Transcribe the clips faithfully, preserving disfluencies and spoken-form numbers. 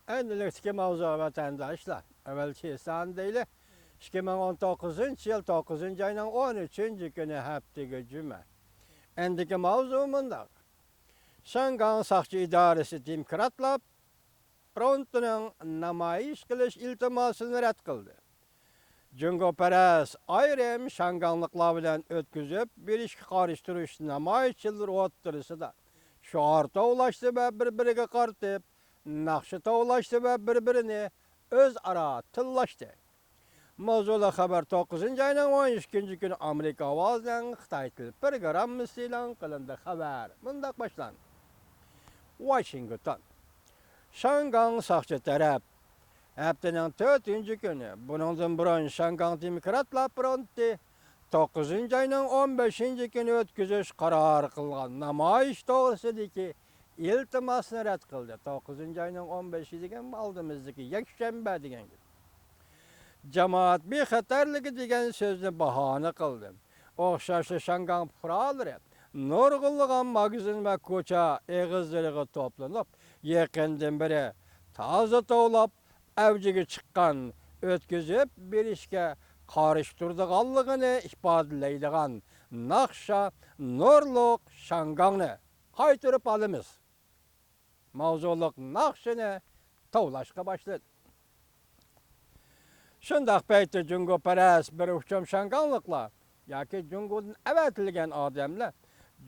ئەمدىلىكتىكى ماۋزۇ، ۋەتەنداشلار، ئەۋۋەلچە سان دەيلى. ئىككى مىڭ ئون توققۇزىنچى يىل توققۇزىنچى ئاينىڭ ئون ئۈچىنچى كۈنى، ھەپتىگە جۈمە. ئەمدىكى ماۋزۇ مۇنداق. شياڭگاڭ ساقچى ئىدارىسى دېموكراتلار فرونتىنىڭ نامايىش قىلىش ئىلتىماسىنى رەت قىلدى. جۇڭگوپەرەس ئايرىم شياڭگاڭلىقلار بىلەن ئۆتكۈزۈپ بېرىشكە قارشى تۇرۇش نامايىشچىلىرى ئوتتۇرىسىدا شوئار توۋلاشتى ۋە بىر-بىرىگە قارىتىپ ناخشا توۋلاشتى ۋە بىر-بىرىنى ئۆزئارا تىللاشتى. ماۋزۇلۇق خەۋەر توققۇزىنچى ئاينىڭ ئون ئىككىنچى كۈنى ئامېرىكا ئاۋازىنىڭ خىتاي تىل پروگراممىسى ئېلان قىلىندى. خەۋەر مۇنداق باشلاندى. ۋاشىنگتون. شياڭگاڭ ساقچى تەرەپ ھەپتىنىڭ تۆتىنچى كۈنى، بۇنىڭدىن بۇرۇن شياڭگاڭ دېموكراتلار فرونتى توققۇزىنچى ئاينىڭ ئون بەشىنچى كۈنى ئۆتكۈزۈش قارار قىلغان نامايىش توغرىسىدىكى ئىلتىماسنى رەت قىلدى. توققۇزىنچى ئاينىڭ ئون بەشى دېگەن ئالدىمىزدىكى يەكشەنبە دېگەن گەپ. جامائەت بىخەتەرلىكى دېگەن سۆزنى باھانە قىلدى. ئوخشاشلا شياڭگاڭ پۇقرالىرى نۇرغۇنلىغان ماگىزىن ۋە كوچا ئېغىزلىرىغا توپلىنىپ، يېقىندىن بېرى تازا توۋلاپ ئەۋجىگە چىققان، ئۆتكۈزۈپ بېرىشكە قارشى تۇرىدىغانلىقىنى ئىپادىلەيدىغان ناخشا نۇرلۇق شياڭگاڭنى قايتۇرۇپ ئالىمىز ماۋزۇلۇق ناخشىنى توۋلاشقا باشلىدى. شۇنداق پەيتتە جۇڭگوپەرەس بىر ئۇچۇم شياڭگاڭلىقلار ياكى جۇڭگودىن ئەۋەتىلگەن ئادەملەر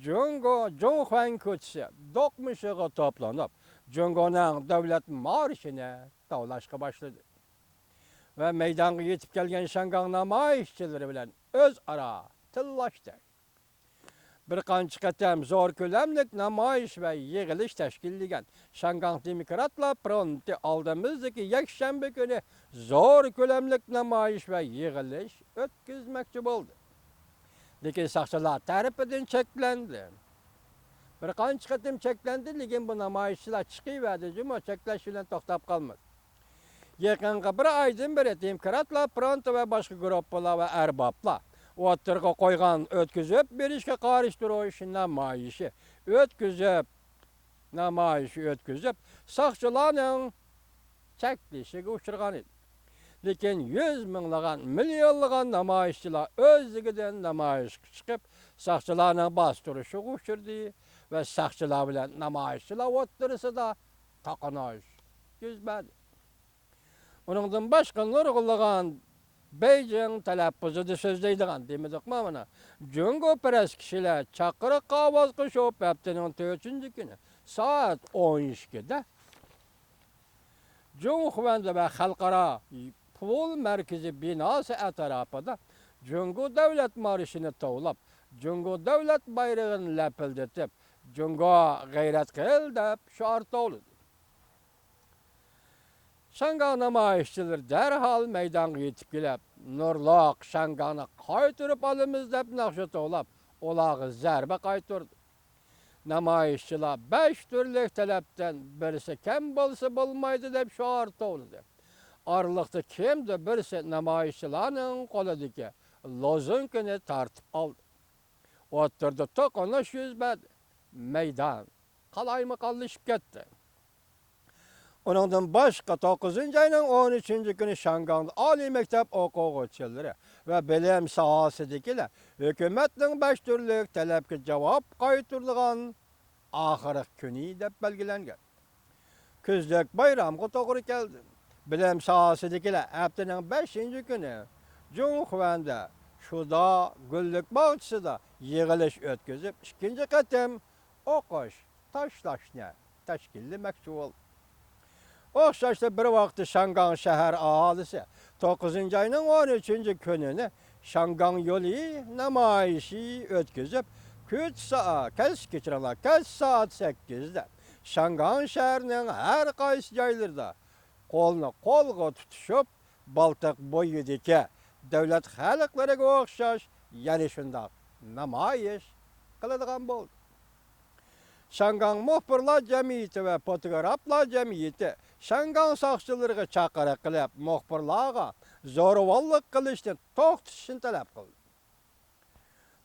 جۇڭگو جۇڭخۇەن كوچىسى دوقمۇشىغا توپلىنىپ، جۇڭگونىڭ دۆلەت مارشىنى توۋلاشقا باشلىدى ۋە مەيدانغا يېتىپ كەلگەن شياڭگاڭ نامايىشچىلىرى بىلەن ئۆزئارا تىللاشتى. بىر قانچە قېتىم زور كۆلەملىك نامايىش ۋە يىغىلىش تەشكىللىگەن شياڭگاڭ دېموكراتلار فرونتى ئالدىمىزدىكى يەكشەنبە كۈنى زور كۆلەملىك نامايىش ۋە يىغىلىش ئۆتكۈزمەكچى بولدى. لېكىن ساقچىلار تەرىپىدىن چەكلەندى. بىر قانچە قېتىم چەكلەندى، لېكىن بۇ نامايىشچىلار چىقىۋەردى جۇمۇ، چەكلەش بىلەن توختاپ قالمىدى. يېقىنقى بىر ئايدىن بېرى دېموكراتلار فرونتى ۋە باشقا گۇرۇپپىلار ۋە ئەربابلار ئوتتۇرىغا قويغان ئۆتكۈزۈپ بېرىشكە قارشى تۇرۇش نامايىشى ئۆتكۈزۈپ، نامايىش ئۆتكۈزۈپ، ساقچىلارنىڭ چەكلىشىگە ئۇچرىغان ئىدى. لېكىن يۈز مىڭلىغان، مىليونلىغان نامايىشچىلار ئۆزلۈكىدىن نامايىشقا چىقىپ، ساقچىلارنىڭ باستۇرۇشىغا ئۇچرىدى ۋە ساقچىلار بىلەن نامايىشچىلار ئوتتۇرىسىدا توقۇنۇش يۈز بەردى. ئۇنىڭدىن باشقا نۇرغۇنلىغان بېيجىڭ تەلەپپۇزىدا سۆزلەيدىغان دېمىدۇقما مانا، جۇڭگوپەرەس كىشىلەر چاقىرىققا ئاۋاز قوشۇپ، ھەپتىنىڭ تۆتىنچى كۈنى سائەت ئون ئىككىدە جۇڭخۇەندە ۋە خەلقئارا پۇل مەركىزى بىناسى ئەتراپىدا جۇڭگو دۆلەت مارشىنى توۋلاپ، جۇڭگو دۆلەت بايرىقىنى لەپىلدىتىپ، جۇڭگو غەيرەت قىل دەپ شوئار توۋلىدى. شياڭگاڭ نامايىشچىلىرى دەرھال مەيدانغا يېتىپ كېلىپ، نۇرلۇق شياڭگاڭنى قايتۇرۇپ ئالىمىز دەپ ناخشا توۋلاپ، ئۇلارغا زەربە قايتۇردى. نامايىشچىلار بەش تۈرلۈك تەلەپتىن بىرسى كەم بولسا بولمايدۇ دەپ شوئار توۋلىدى. ئارىلىقتا كىمدۇر بىرسى نامايىشچىلارنىڭ قولىدىكى لوزۇنكىنى تارتىپ ئالدى. ئوتتۇرىدا توقۇنۇش يۈز بەردى. مەيدان قالايمىقانلىشىپ كەتتى. ئۇنىڭدىن باشقا، توققۇزىنچى ئاينىڭ ئون ئۈچىنچى كۈنى شياڭگاڭدا ئالىي مەكتەپ ئوقۇغۇچىلىرى ۋە بىلىم ساھەسىدىكىلەر ھۆكۈمەتنىڭ بەش تۈرلۈك تەلەپكە جاۋاب قايتۇرىدىغان ئاخىرقى كۈنى دەپ بەلگىلەنگەن. كۈزلۈك بايرامغا توغرا كەلدى. بىلىم ساھەسىدىكىلەر ھەپتىنىڭ بەشىنچى كۈنى جۇڭخۇەندە شۇدا گۈللۈك باغچىسىدا يىغىلىش ئۆتكۈزۈپ، ئىككىنچى قېتىم ئوقۇش تاشلاشنى تەشكىللىمەكچى بولدى. ئوخشاشلا بىر ۋاقىتتا شياڭگاڭ شەھەر ئاھالىسى توققۇزىنچى ئاينىڭ ئون ئۈچىنچى كۈنىنى شياڭگاڭ يولى نامايىشى ئۆتكۈزۈپ، كۈچ سائە-، كەچ، كەچۈرۈڭلار، كەچ سائەت سەككىزدە شياڭگاڭ شەھىرىنىڭ ھەر قايسى جايلىرىدا قولنى قولغا تۇتۇشۇپ، بالتىق بويىدىكى دۆلەت خەلقلىرىگە ئوخشاش يەنە شۇنداق نامايىش قىلىدىغان بولدى. شياڭگاڭ مۇخبىرلار جەمئىيىتى ۋە فوتوگرافلار جەمئىيىتى شياڭگاڭ ساقچىلىرىغا چاقىرىق قىلىپ، مۇخبىرلارغا زورىۋاللىق قىلىشنى توختىتىشنى تەلەپ قىلدى.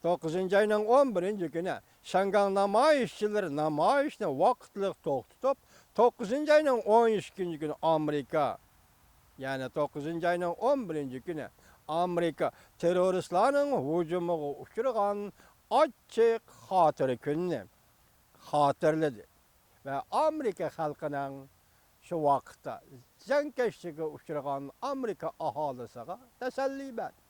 توققۇزىنچى ئاينىڭ ئون بىرىنچى كۈنى شياڭگاڭ نامايىشچىلىرى نامايىشنى ۋاقىتلىق توختىتىپ، توققۇزىنچى ئاينىڭ ئون ئىككىنچى كۈنى ئامېرىكا، يەنى توققۇزىنچى ئاينىڭ ئون بىرىنچى كۈنى ئامېرىكا تېررورىستلارنىڭ ھۇجۇمىغا ئۇچرىغان ئاچچىق خاتىرە كۈنىنى خاتىرىلىدى ۋە ئامېرىكا خەلقىنىڭ شۇ ۋاقىتتا زىيانكەشلىككە ئۇچرىغان ئامېرىكا ئاھالىسىغا تەسەللى بەردى.